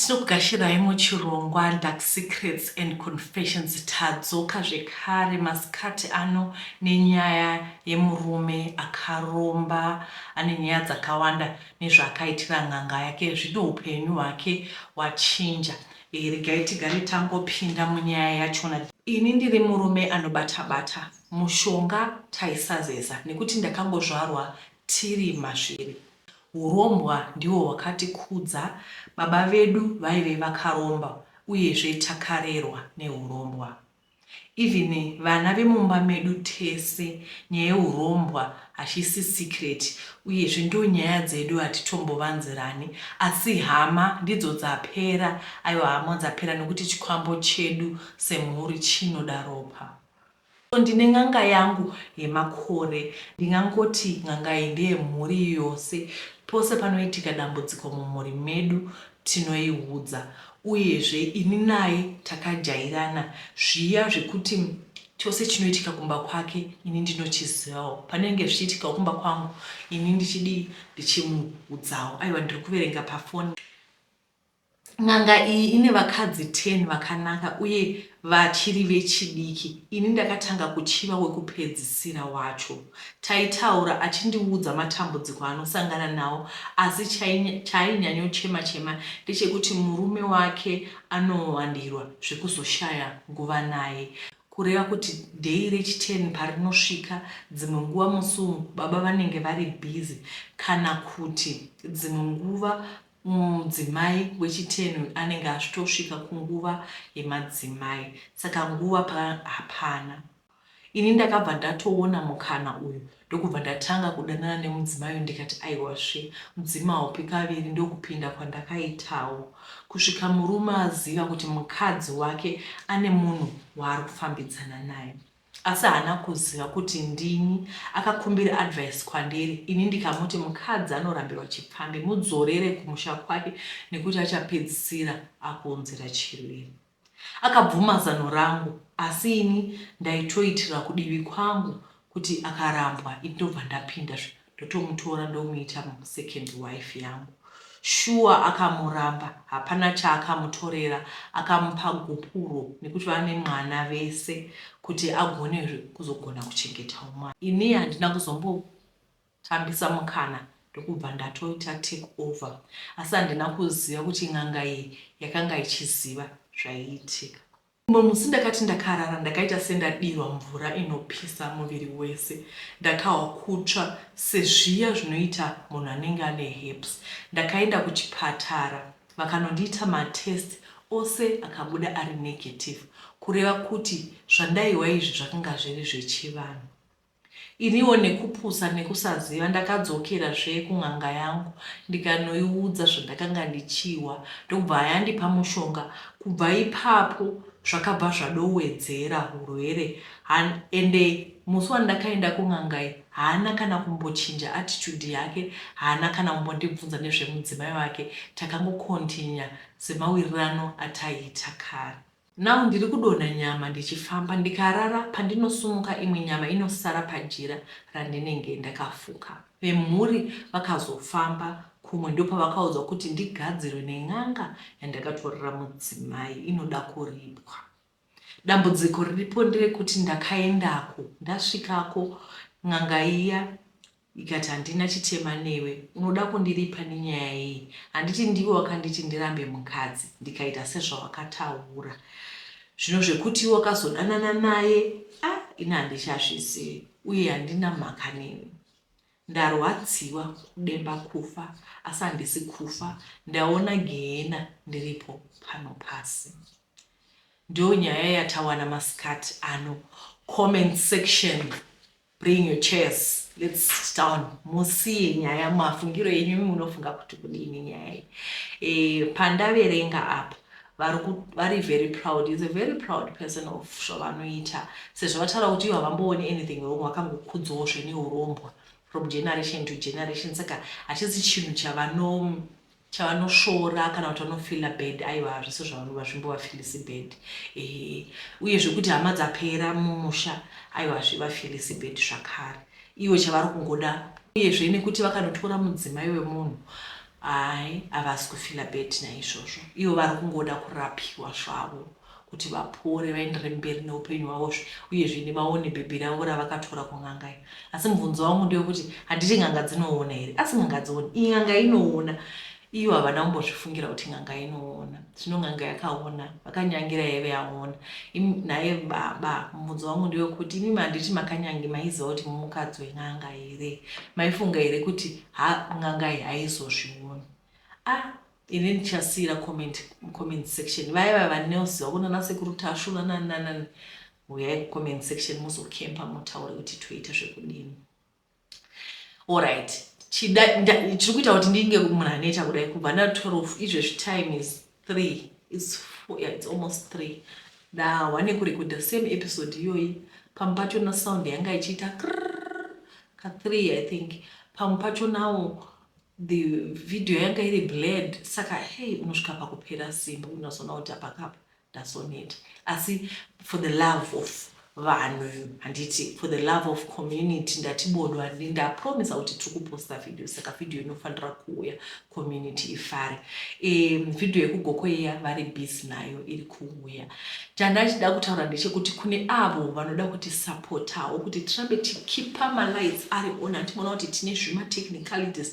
Tinokugashirai muchirongwa Dark Secrets and Confessions. Tadzoka zvekare masikati ano nenyaya yemurume akaromba ane nyaya dzakawanda nezvaakaitira n'anga yake. Zvino upenyu hwake hwachinja. Regai tigare tangopinda munyaya yachona. Ini ndiri murume anobata bata mushonga taisazeza nekuti ndakangozvarwa tiri mazviri. Hurombwa ndihwo hwakatikudza, baba vedu vaive vakaromba uyezve takarerwa nehurombwa. Even vana vemumba medu tese nyaya yehurombwa hachisi secret uyezve ndonyaya dzedu hatitombovanzirani asi hama ndidzo dzapera, aiwa hama dzapera nekuti chikwambo chedu semhuri chinoda ropa. Ndine n'anga yangu yemakore, ndingangoti n'anga iyi ndeyemhuri yose. Pose panoitika dambudziko mumhuri medu tinoiudza uyezve ini naye takajairana zviya zvekuti chose chinoitika kumba kwake ini ndinochizivawo, panenge zvichiitikawo kumba kwangu ini ndichidii ndichimuudzawo. Aiwa ndiri kuverenga pafoni. N'anga iyi ine vakadzi 10 vakanaka uye vachiri vechidiki. Ini ndakatanga kuchiva wekupedzisira wacho. Taitaura achindiudza matambudziko aanosangana nawo asi chaainyanyochema-chema ndechekuti murume wake anowandirwa zvekuzoshaya nguva naye. Kureva kuti day rechi10 parinosvika dzimwe nguva musi umu baba vanenge vari busy kana kuti dzimwe nguva mudzimai wechi10 uyu anenge achitosvika kunguva yemadzimai saka nguva hapana. Ini ndakabva ndatoona mukana uyu ndokubva ndatanga kudanana nemudzimai uyu ndikati aiwazve mudzima haupi kaviri ndokupinda kwandakaitawo kusvika murume aziva kuti mukadzi wake ane munhu waari kufambidzana naye. Asi haana kuziva kuti ndini. Akakumbira advice kwandiri ini ndikamuti mukadzi anorambirwa chipfambi mudzorere kumusha kwake nekuti achapedzisira akuunzira chirwere. Akabvuma zano rangu asi ini ndaitoitira kudivi kwangu kuti akarambwa ini ndobva ndapinda ndotomutora ndomuita second wife yangu. Shuwa akamuramba hapana chaakamutorera akamupa gupuro nekuti vane mwana vese kuti agone kuzogona kuchengetawo mwana. Ini handina kuzombotambisa mukana ndokubva ndatoita take over asi handina kuziva kuti n'anga iyi yakanga ichiziva zvaiitika. Mumwe musi ndakati ndakarara ndakaita sendadirwa mvura inopisa muviri wese. Ndakahwa kutsva sezviya zvinoita munhu anenge ane herpes. Ndakaenda kuchipatara vakanondiita matest ose akabuda ari negative kureva kuti zvandaihwa izvi zvakanga zviri zvechivanhu. Iniwo nekupusa nekusaziva ndakadzokera zve kun'anga yangu ndikanoiudza zvandakanga ndichihwa ndokubva yandipa mushonga. Kubva ipapo zvakabva zvadowedzera hurwere ende musi wandakaenda kun'anga iyi haana kana kumbochinja attitude yake, haana kana kumbondibvunza nezvemudzimai wake. Takangokontinya semawirirano ataiita kare. Now ndiri kudonha nyama ndichifamba, ndikarara pandinosumuka imwe nyama inosara pajira randinenge ndakafuka. Vemhuri vakazofamba kumwe ndopavakaudzwa kuti ndigadzirwe nen'anga yandakatorera mudzimai inoda kuripwa. Dambudziko riripo nderekuti ndakaendako ndasvikako n'anga iya ikati handina chitema newe unoda kundiripa nenyaya yei handiti ndiwe wakanditi ndirambe mukadzi ndikaita sezvawakataura zvino zvekuti wakazodanana naye a ini handichazvizivi uye handina mhaka newe. Ndarwadziwa kudemba kufa asi handisi kufa ndaona gehena ndiripo pano pasi. Ndiyo nyaya yatawana masikati ano. Comment section bring your chairs let's sit down musiye nyaya mafungiro enyu imi munofunga kuti kudini nyaya iyi. Pandaverenga apa vari very proud. Is a very proud person of zvavanoita sezvo vataura kuti ivo havambooni anything wrong vakangokudzawo zveneurombwa from generation to generation saka hachisi chinhu chavanosvora kana kuti vanofeela bad. Aiwa, hazvisi zvazvimbovafeelisi bad. Uye zvekuti hama dzapera mumusha, aiwa, hazvivafeelisi bad zvakare. Ivo chavari kungoda uyezve nekuti vakanotora mudzimai wemunhu. Hai, havasi kufila bad naizvozvo. Ivo vari kungoda kurapiwa zvavo kuti vapore vaendere mberi neupenyu hwavo uyezve nevaone bhebhi ravo ravakatora kun'anga iyo. Asi mubvunzo wangu ndewekuti handiti n'anga dzinoona here? Asi n'anga dzione. Iyi n'anga inoona. Iyo havana kumbozvifungira kuti n'anga inoona. Zvino n'anga yakaona, vakanyangira yaive yaona. Naye baba, mubvunzo wangu ndewekuti imimi handiti makanyangi maiziva kuti mumukadzi wen'anga here? Maifunga here kuti ha n'anga iyi haizozvioni? Ah, ini ndichasiira comment comment section vaya vaya vanoziva kunana sekuru Tasvu nananana huyai kucomment section muzokempa mutaure kuti toita zvekudini. Alright, chiri kuita kuti ndinge munhu anoita kudai kubva na 12 izvezvi time is 3 it's 4, yeah, it's almost 3 ndahwa nekurekodha same episode iyoyi. Pamwe pachona sound yanga ichiita ka 3 I think, pamwe pachonawo the video yanga iri blurred, saka hey, unosvika pakupera simba, unozoona kuti apakapa ndazoneta. Asi for the love of vanhu, handiti, for the love of community, ndatibodwa, ndapromisa kuti tiri kuposta video, saka video inofanira kuuya, community ifare. Video yekuGokwe iya vari busy nayo, iri kuuya. Chandachida kutaura ndechekuti kune avo vanoda kuti sapotawo kuti tirambe tikipa malights ari on, handimoona kuti tine zvimatechnicalities,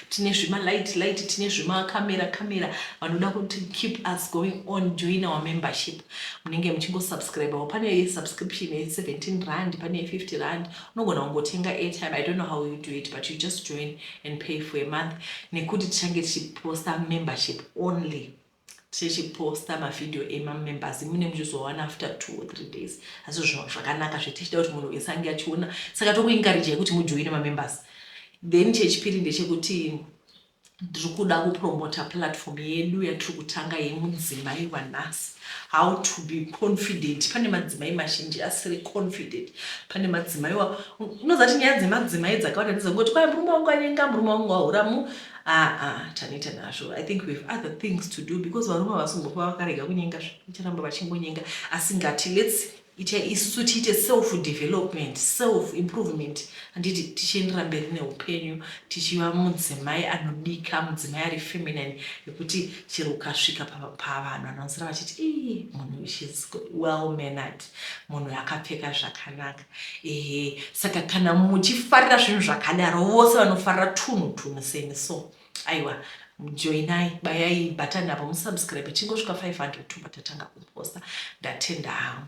tine zvimalight light, tine zvimakamera kamera, vanoda kuti keep us going on, join our membership. Munenge muchingosubscribewo, pane subscription ye17 rand, pane ye50 rand, unogona kungotenga airtime, I don't know how you do it, but you just join and pay for a month, nekuti tichange tichiposta membership only, tichiposta mavhidhiyo emamembers, mune muchizowana after 2 or 3 days. Asi zvinhu zvakanaka zvetichida kuti munhu wese ange achiona, saka tokuencouragei kuti mujoine mamembers. Then chechipiri ndechekuti ndiri kuda kupromota platform yedu yatiri kutanga yemudzimai wanhasi, how to be confident. Pane madzimai mazhinji asiri confident. Pane madzimai, unoziva kuti nyaya dzemadzimai dzakawanda ndedzekungoti kwai murume wangu anyenga, murume wangu ahuramu. Aa, tanoita nazvo. I think we have other things to do because varume havasombofa vakarega kunyenga, vacharamba vachingonyenga. Asi ngati lets ita isusu tiite self development, self improvement, handiti, tichiendera mberi neupenyu, tichiva mudzimai anodika, mudzimai ari feminine, yekuti chero ukasvika pavanhu vanonosara vachiti, "Ii, munhu, she's well mannered, munhu akapfeka zvakanaka." Ehe, saka kana muchifarira zvinhu zvakadaro, vose vanofarira tunhu tunhu seni, so aiwa, joinai, bayai bhatani apo musubscribe, chingosvika 500 tobva tatanga kuposta. Ndatenda hangu.